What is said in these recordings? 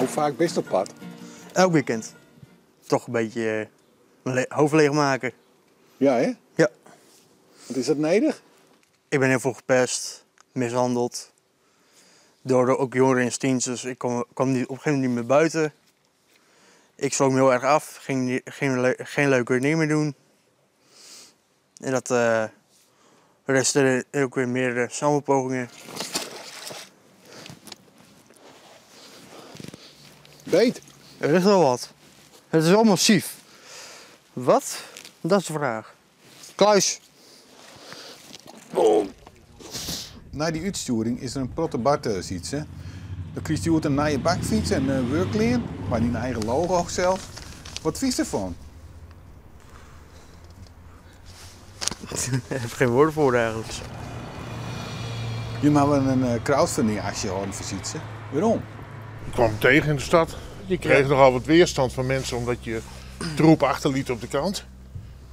Hoe faak bist op pad? Elk weekend. Toch een beetje mijn hoofd leegmaken. Ja, hè? Ja. Want is dat nedig? Ik ben heel veel gepest, mishandeld. Door de, ook jongeren in Stiens, dus ik kwam niet, op een gegeven moment niet meer buiten. Ik sloot me heel erg af, ging geen leuke dingen meer doen. En dat restte ook weer meer samenpogingen. Beet. Er is wel wat. Het is allemaal massief. Wat? Dat is de vraag. Kluis. Oh. Na die uitsturing is er een protte Bart iets, hè? Dan krijgt je een nieuwe bakfiets en een werkleer, maar die een eigen logo zelf. Wat vies ervan? Ik heb geen woorden voor eigenlijk. Jullie hebben een crowdfunding actie horen voor fietsen. Waarom? Ik kwam hem tegen in de stad. Je kreeg nogal wat weerstand van mensen omdat je troep achterliet op de kant.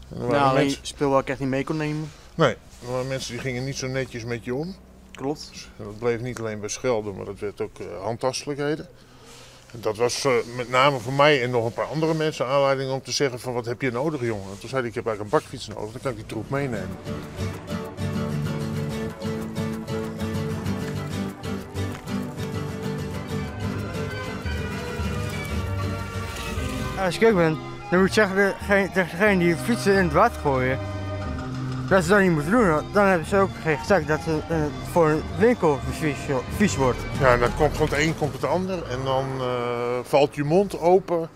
En er nou, alleen mensen... spul wat ik echt niet mee kon nemen. Nee, er waren mensen die gingen niet zo netjes met je om. Klopt. Dus dat bleef niet alleen bij schelden, maar dat werd ook handtastelijkheden. En dat was met name voor mij en nog een paar andere mensen aanleiding om te zeggen van wat heb je nodig, jongen. En toen zei ik, ik heb eigenlijk een bakfiets nodig, dan kan ik die troep meenemen. Als ik eerlijk ben, dan moet ik zeggen tegen degene die fietsen in het water gooien, dat ze dat niet moeten doen. Dan hebben ze ook geen gezegd dat het voor een winkel vies wordt. Ja, en dan komt van het een komt het ander en dan valt je mond open.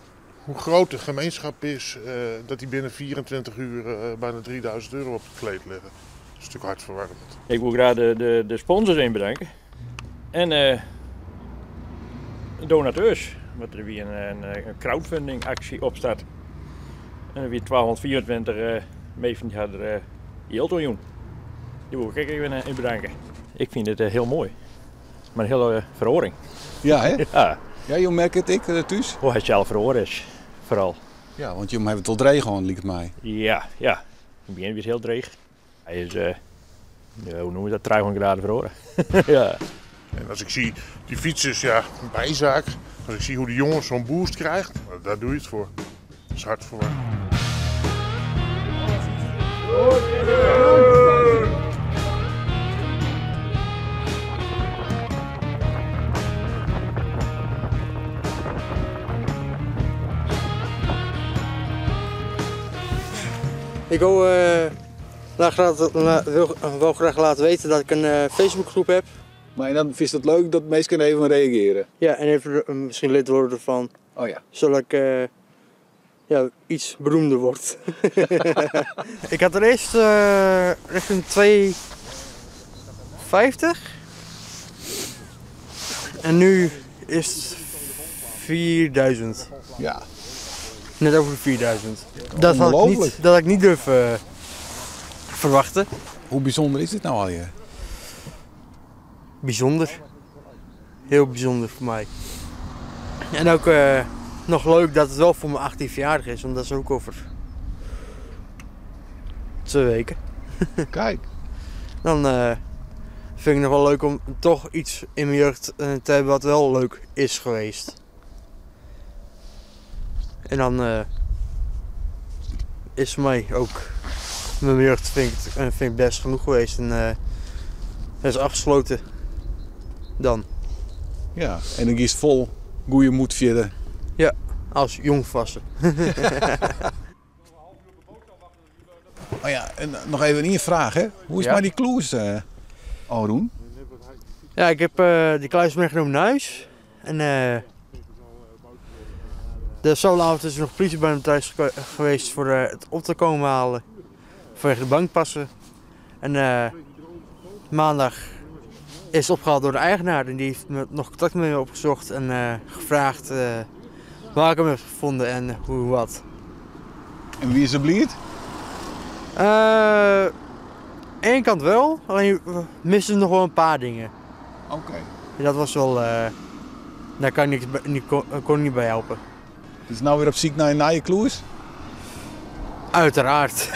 Hoe groot de gemeenschap is, dat die binnen 24 uur bijna 3000 euro op het kleed leggen. Dat is natuurlijk hartverwarmend. Ik wil graag de sponsors in bedanken. En donateurs. Want er weer een crowdfunding actie opstart. En er weer 1224 mee van die hadden miljoen. Die wil ik even in bedanken. Ik vind het heel mooi. Maar een hele verhoring. Ja, hè? Ja. Ja, je merkt het ik thuis? Hoe hij zelf verhoren is, vooral. Ja, want je hebt het al dreig gewoon, liep het mij. Ja, ja. In het begin weer heel dreig. Hij is, hoe noem je dat, 300 graden verhoren. Ja. En als ik zie die fietsers, ja, een bijzaak. Als ik zie hoe de jongens zo'n boost krijgt, daar doe je het voor. Dat is hartverwarmend. Ik wil, wil graag laten weten dat ik een Facebookgroep heb. Maar en dan vind je het leuk dat mensen even reageren? Ja, en even misschien lid worden ervan. Oh ja. Zodat ik ja, iets beroemder word. Ik had er eerst richting 2,50. En nu is het 4000. Ja. Net over de 4000. Dat had ik niet durven verwachten. Hoe bijzonder is dit nou al hier? Bijzonder. Heel bijzonder voor mij. En ook nog leuk dat het wel voor mijn 18e verjaardag is, want dat is ook over 2 weken. Kijk. Dan vind ik het nog wel leuk om toch iets in mijn jeugd te hebben wat wel leuk is geweest. En dan is voor mij ook mijn jeugd vind ik best genoeg geweest en het is afgesloten dan. Ja, en dan is vol goede moed verder. Ja, als jongvassen. Oh ja, en nog even een vraag, hè? Hoe is ja? maar die kloes, Arun? Ja, ik heb die kluis meegenomen naar huis. En de zolavond is er nog politie bij hem thuis geweest voor het op te komen halen. Vanwege de bankpassen. En maandag is opgehaald door de eigenaar en die heeft me nog contact met me opgezocht en gevraagd waar ik hem heb gevonden en hoe wat. En wie is er blierd? Eén kant wel, alleen we misten nog wel een paar dingen. Oké. Okay. En dat was wel, daar kan ik niks, kon ik niet bij helpen. Dus nou weer op ziek naar je kloes? Uiteraard.